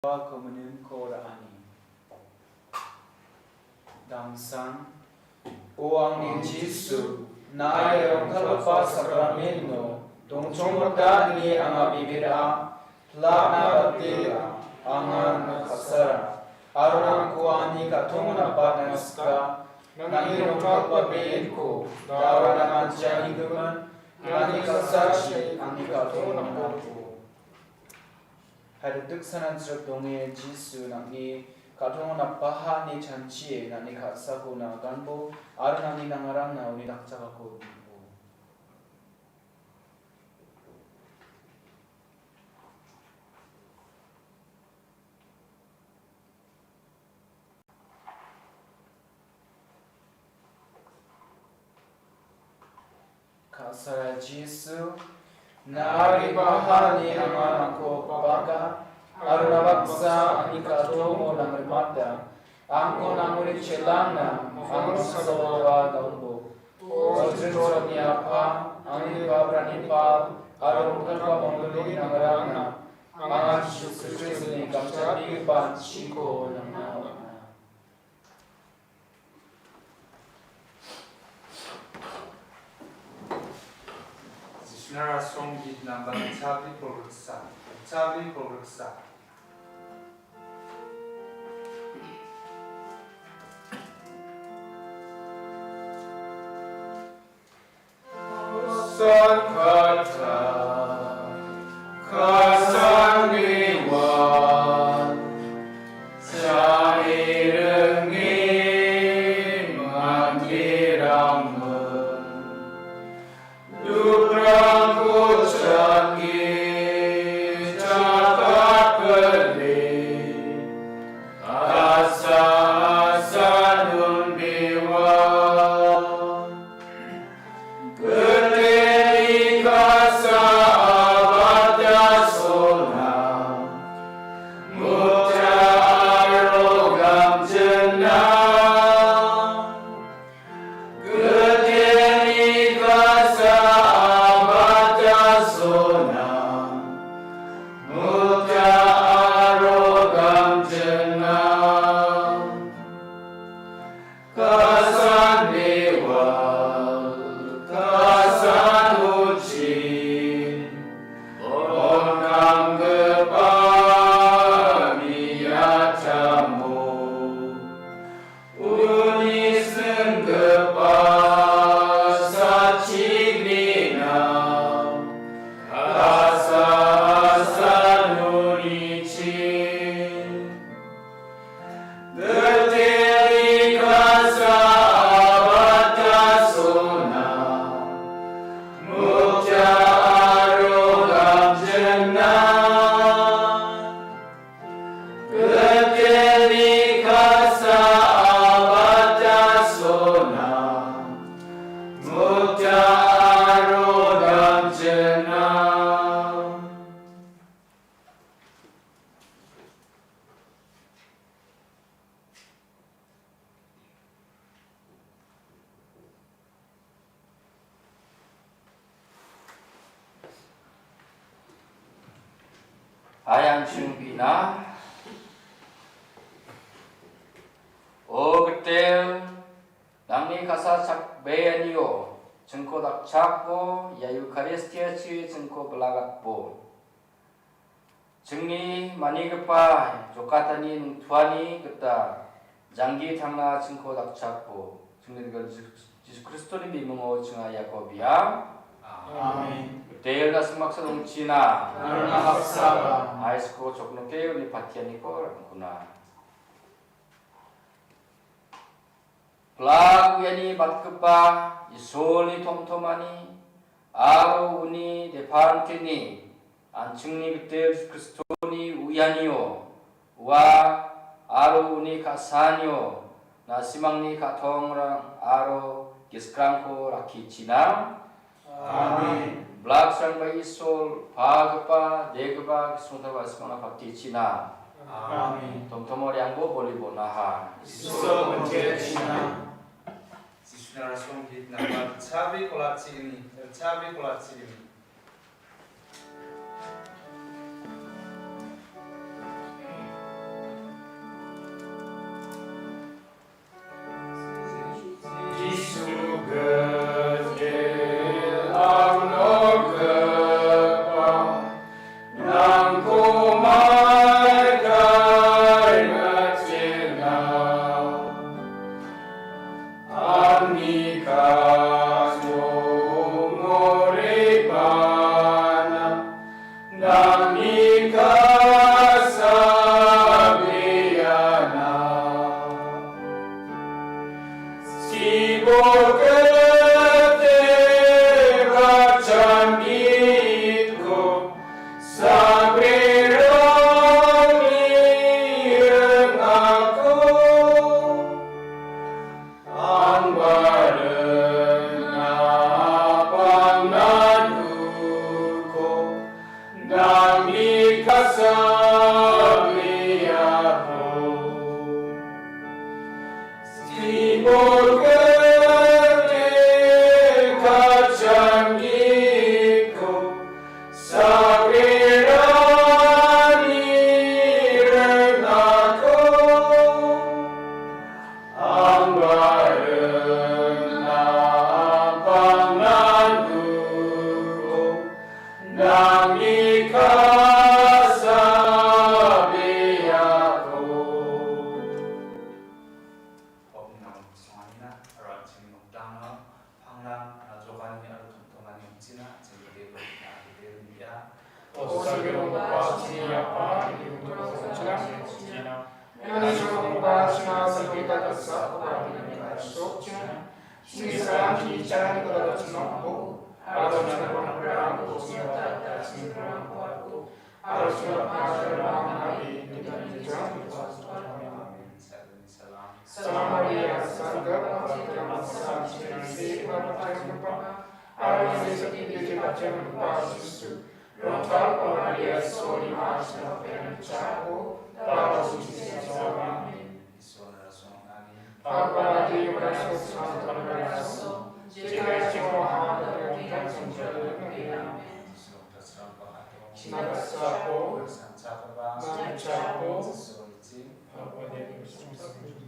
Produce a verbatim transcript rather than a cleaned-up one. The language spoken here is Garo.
Komunionko ra·ani. Damsang, O angni Jisu, na·a ia rongtalgipa sakramento dongchongmota ine anga bibira, plakna batela, anga nangna ka·sara, aro nangko ani ka·tongo napatna sika, nangni rongtalgipa be·enko dawara nang·anchanigimin, nangni ka·sachi angni ka·tongo napatbo. Hai diksananchrik donge Jisu nang·ni ka·tongo napaha ine chanchie nang·ni ka·sako naganbo aro nang·ni nangarangna uni dakchakako uni·bo. Ka·sara Jisu, na·a re·baha ine anga nangko paka, aro na baksa angni ka·tongo nang rimata. Angko nangoni chelangna, angni sabawa dongbo. O jringjrotni Apa, angni babrani pal, aro rongtalgipa mondoli nangrangna, anga Jisu Kristoni gamchatbegipa an·chingko nangna on·a. Jisuna rasong git namba chabi kolgriksa, chabi kolgriksa. Sankata, kasang dewa, sairingi mandirangmu, dukrangko caki, cakat beli, asa-asa nun dewa. Keteni kasa abata sona, mukta aro gamjena. Keteni kasa abata sona, mukta aro gamjena. Kasan dewa, kasan ucin, ongkanggipa miatamo, uni senggipa sachignina, kasa-asan unichin. Keteni kasa abata sona, mukta aro gamjena. Keteni kasa abata sona, mukta aro gamjena. Ayang chungbina. O Gitel, nangni kasa chakbeanio chingko dakchakbo, ia Eukaristia chi chingko belagatbo. Chingni manigipa jokatani nungtuani gita janggi tangna chingko dakchakbo. Chingni rigal Jisu, Jisu Kristoni bimungo chinga iako biang. Amen. Gitel na·simangsa dongchina. Nang·na maksaba. Aisko choknoke uni patianiko rangkuna. Plak uiani batgipa Isolni tomtomani aro uni depanteni an·chingni Gitel Kristoni uianio ua aro uni ka·sanio na·simangni ka·tongrang aro giskrangko rakkichina. Amen. Blaksrangba Isol, pagipa, degipa, gisongtaba ismangna patichina. Amen. Tomtomo riangbo boli bonaha. Isol bontiachina. Jisuna rasong git namba chabi kolachigni, chabi kolachigni. Ina nangni somoba china salgita daksa koba nangni sokchina. Chini salam chini chani koda china ko. Aro china koda ko china ta ta china ko. Aro china pa china ma ma di di di di china ko. Amen. Salam Maria, sangga pangkam sam china si ma pangkam. Aro nangni sakit di pangkam pa Jisu. Rongtal Maria soli ma china pangkam chako. Aro china si ma. Amen. Iswara sonani. Bhagavate Vasudev Sanghamaraso, Jekaya Chimoha Dharmikan Sanjayana Amen. Nagasapo, Sanchakaba, Sanchakabo, Soichi, Bhagavate Vasudev